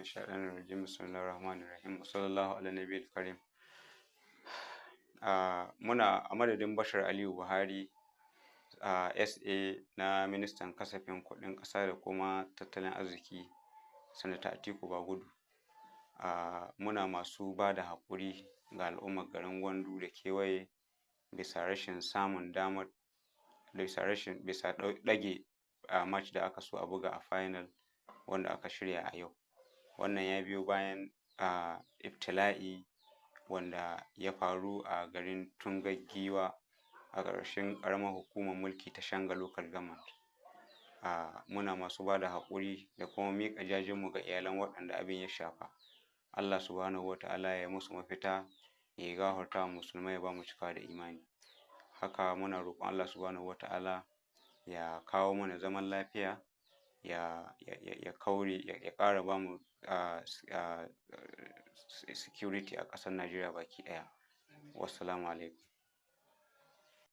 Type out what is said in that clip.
Shaitanir rajim. Bismillahir rahmanir rahim. Sallallahu ala nabiyil karim. Muna a madadin Bashar Aliyu Buhari, SA na ministan kasafin kuɗin ƙasa da kuma tattalin arziki, Sanata Atiku Bagudu, muna masu ba da haƙuri ga al'ummar garin Gwandu da kewaye bisa rashin samun damar, bisa rashin, bisa ɗage match da aka so a buga a final wanda aka shirya a yau. Wannan ya biyo bayan ibtila'i wanda ya faru a garin Tungar Giwa a ƙarshen ƙaramar hukumar mulki ta Shanga Local Government. Muna masu ba da haƙuri da kuma miƙa jajenmu ga iyalan waɗanda abin ya shafa. Allah Subhanahu wa Ta'ala ya musu mafita, ya gafarta wa musulmai, ya ba mu cikawa da imani. Haka muna roƙon Allah Subhanahu wa Ta'ala ya kawo mana zaman lafiya, ya kaure, ya ƙara ba mu security a ƙasar Najeriya baki ɗaya. Wassalamu alaikum.